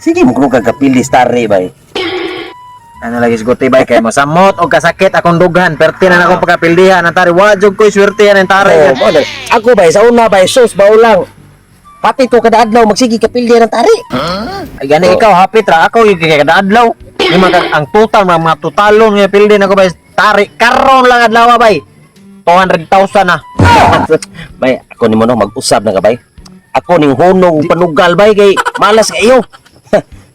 Sige mo kuno kagapili tari bay. Ano lagi siguti bay kay mosamot og kasakit akong dughan, perti na akong pagkapildihan ang tari, wa jud ko'y swerte ang tari. Oh, mo na. Ako bay sa una bay sus baulang. Pati ko kada adlaw magsige kapildi ng tari. Ay gani Oh. ikaw hapit ra ako yung kay kada adlaw. Ni mga ang total mga totalon nga pildi nako bay tari karon lang adlaw bay. 200,000 na. Bay, ako nimo no mag-usab na ka bay. Ako ning hunong panugal bay kay malas kayo.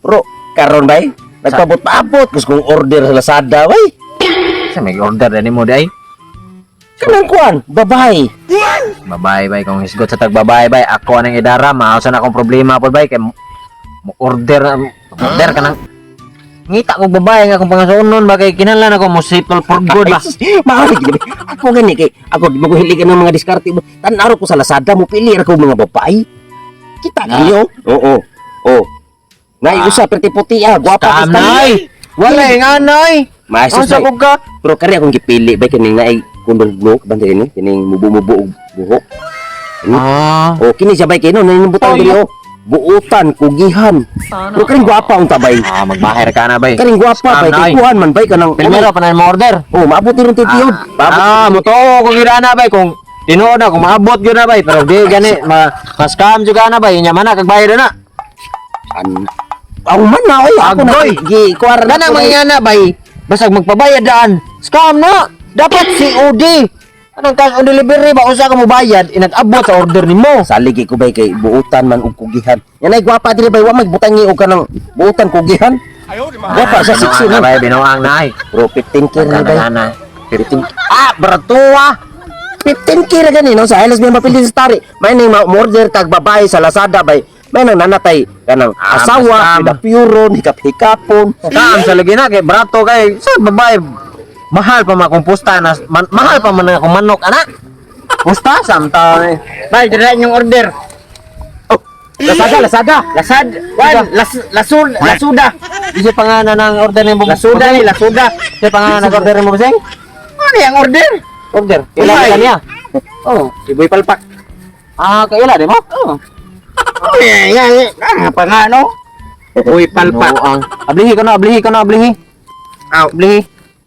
Bro, karon bay, nagpabot-paabot gusto kong order sa Lazada bay. Sa may order na nimo di ay. Kanang kuan, babae. Babae bay kung hisgot sa tagbabae bay ako anang idara maaw na akong problema pod bay kay mo order order ka nang ngita ko babae nga akong pangasuonon ba kay kinahanglan ako mo settle for good ba. Mao gid bay. Ako gani kay ako di mo ko hiligan ng mga diskarte mo. Tan-araw ko sa Lazada mo pili ra ko mga babae. Kita kayo. Oo. Oh. Nay usa perti puti ah, gwapa Scam nay. Wala nga nay. Maayos Unsa bay. ko ka? Pero kari akong gipili bay kining naay kundol buhok bantay ini kining mubo-mubo og buhok. Ah. O kini siya bay kino nang butang diri oh. Buutan, kugihan. Pero karing gwapa ang tabay. Ah, magbahir ka na bay. Karing gwapa Scam bay kay nay. kuhan man bay kanang Primero pa na mo order. Oh, maabot ni ron titiyod. Maabot. Ah, mutuo ko gyud ana bay kung tinuod na kung maabot gyud na bay pero di gani ma, ma-scam jud ka na bay nya man na kag bayad na. An Aw man na oy ako na Agoy. gi kuara na Kanang ko, bay. mga na bay basag magpabayad daan. Scam na. Dapat COD. Anong cash on delivery ba usa ka mo bayad inag-abot sa order nimo. Salig ko bay kay buutan man og kugihan. Yan ay gwapa diri bay wa magbutangi og kanang buutan kugihan. Gwapa sa sexy na na. bay binuang na ay. Bro 15K ra bay. Kana 15. Ah, bertua. 15K ra gani no sa Hilas may mapili sa tari. May nang ma-order kag babae sa Lazada bay. May nang nanatay kanang Ah, asawa, basta. pidapuron, hikap-hikapon. Scam sa lagi na kay barato kay sa babae mahal pa mga komposta na man, mahal pa man akong manok ana. Pusta samta. Bay, dira inyong order. Oh, Lazada, Lazada. Lasad, wan, las, lasul, lasuda. Isa pangalan ng order nimo. Lasuda ni, lasuda. Isa pangalan ng order nimo bossing? Ano yung order? Order. Ila Ay. ka niya. Oh, si Boy Palpak. Ah, kay ila di mo? Oh. Oh, yeah, yeah, yeah. Ah, pangano? Boy Palpak. Ang ablihi ko na, ablihi ko na, ablihi. Aw. Ablihi.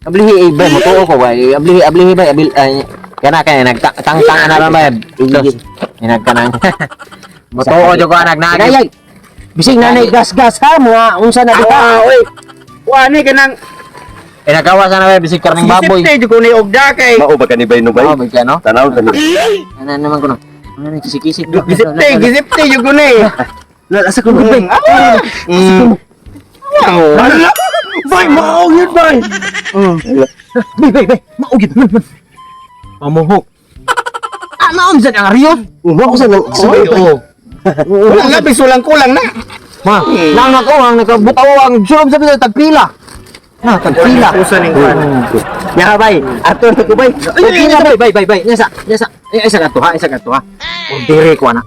Ablihi eh, bay mo ko bay. Ablihi, ablihi bay, abil ay kana kay nagtangtang na ra bay. Inagkanang. Motuo jud ko anak na. Inayay. Bising nanay gas-gas ha, mga unsa na dita. Ah, oy. Wa ni kanang Inagawa sana bay bisig karning baboy. Sisipte jud ko ni ogda kay. Mao ba kani bay no bay? Oh, bay no. Tanaw kani. Ano naman ko no. Ano kisikisik. Gisipte, gisipte jud ko ni. Asa ko bay? Ah. Wow. Bay mao yun bay. Bay bay bay, maugid man man. Pamuhok. Ah, naon sa ang riyo? Mao sa nang Oy, oh. Kulang na, bisulang kulang na. Ma, nang ako ang nakabutaw ang surob sa bisa tagpila. Na, tagpila. Usa ning kuan. Nya bay, ato na ko bay. Ay, ay, bay, bay, bay, bay. Nya sa, nya sa. Ay, isa ka to ha, isa ka to ha. Ordere ko ana.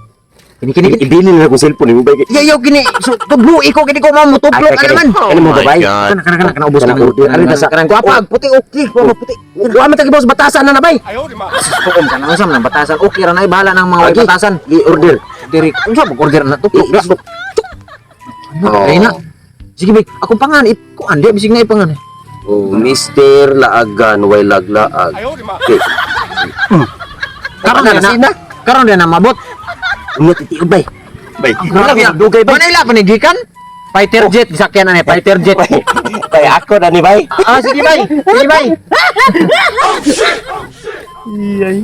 Kini kini kini. Ibili na akong cellphone nimo bay. Yaw yaw kini. So, tublo iko kini ko mo tuplok ka naman. Kani mo bay. Kana kana kana kana ubos Kana na. order. Ari ta sa Kanang kuapag puti okay, kuapag puti. Wa man tagi boss batasan na na bay. Tukom kana unsa man ang batasan. Okay ra na bahala ng mga way Agi. batasan. Gi-order. Diri, unsa mag order na tuplok. Ay na. Sige bay, akong pangan ikuan di bisig na ipangan. Oh, Mr. Laagan way laglaag. Okay. Karon na na. Karon na mabot. Unya titiog bay. Bay. Wala ko dugay bay. Mana ila panigikan? Fighter jet gisakyan na ni fighter jet. Bay ako na ni bay. Ah, sige bay. Sige bay. Iyay.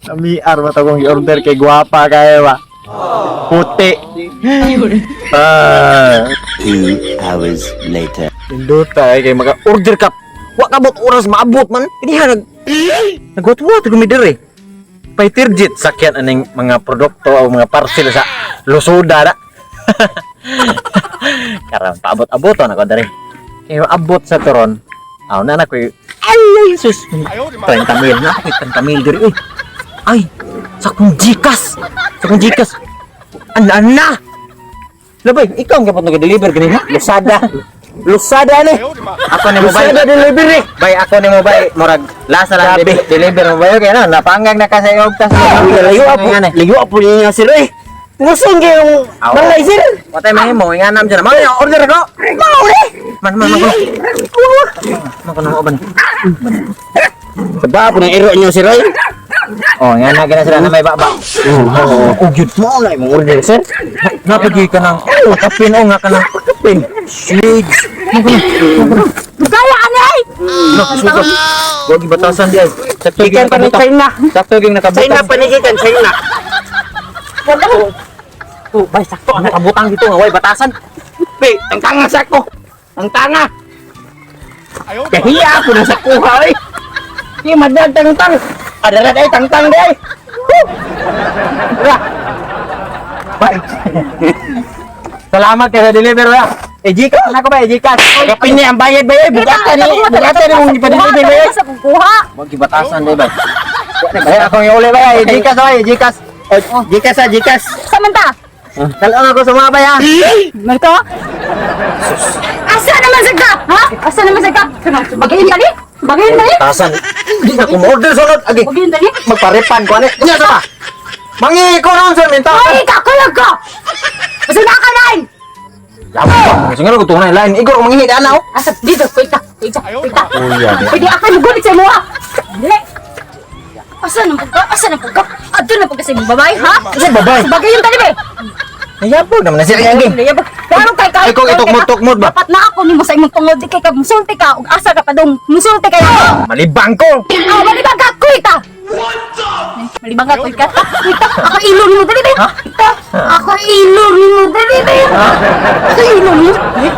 Namiar ba tagong i-order kay gwapa kayo ba? Puti. Ah. 2 hours later. Pindota ay kay maka-order ka. Wa kabot oras maabot man. Kiniha nag nagwat-wat kami diri. Fighter jet sakyan aning mga produkto o mga parcel sa Lusoda na. Karon paabot-abot na ko diri. Kay maabot sa turon. Aw na na ko ay ay sus. 30 mil na ako 30 mil diri uy. Ay, sa akong Gcash. Sa akong Gcash. Ana na. Labay, ikaw ang kapot nag-deliver ganina. Lusada. Lusada ni. Ako ni mo bay. Lusada delivery. Bay ako ni mo bay murag last na lang deliver mo bay okay na napangag na ka sa iyog tas. Layo apo. Layo apo niya sir eh. Ngusing kayong balay, sir. Watay mahimo, inganam dyan. Mga order ako. Mao ni. Man man man ko. Man ko na uban. Sabab ng iro nyo, sir, oy. Oh, nga na gina sila na may baba. Oo, oh, gyud mo na imong order, sir. Napagi ka ng kapin o nga ka ng kapin. Shades. Kaya anay! No, suka. Wag ibatasan di ay. Sakto Ikan gyud pa ni nakabutang. China. Sakto gyud nakabutang. China pa ni gikan China. Oh, bay sakto ang nakabutang dito nga way batasan. Pe, tangtanga sa ako. Tangtanga. Kahiya ako na sa kuha, oy. Di madag tangtang. Adarat ay tangtang di ay. Woo! Ra. Bay. Salamat kay sa deliver ba. Eh, Gcash na ko ba? Eh, Gcash. Kapin ni ang bayad bayad. Bugatan ni mong ipa-deliver bayad. Sa kong kuha. Wag gibatasan day bay. Ay, akong iuli ba? Eh, Gcash oy, Gcash. Oh, Gcash ah, Gcash. Samanta. Talong ako sa mga bay ha. Marko? Asa naman sa ka? Ha? Asa naman sa ka? Bagayin dali? Bagayin dali? Batasan. Hindi na ko order sunod. Agi. Bagayin dali? Magparepan ko ani. Unya sa ba? Mangi ko ron sir minta. Ay, kakulag ko! Basta na ka na! Lawa. Sige ko tunay line. Igor manghi ana oh. Asa dito, kuita, kuita, kuita. Pwede ako mugulit sa imuha. Dili. Asa nang pagka? Asa nang pagka? Adto na pagka sa imong babae, ha? Kasi babae. Bagayin dali be. Nayabog naman na siya kay Nayabog. Klaro kay kay. Ay, kung itukmod-tukmod ba? Dapat na ako nimo sa imong tungod di kay ka musulti ka ug asa ka pa dong musulti kay ako. Malibang ko. Ah, malibang ka kuita. Malibang ka kuita. Kuita, ako ilong nimo dali be. Kuita, ako ilong nimo dali be. Ako ilong nimo. Eh,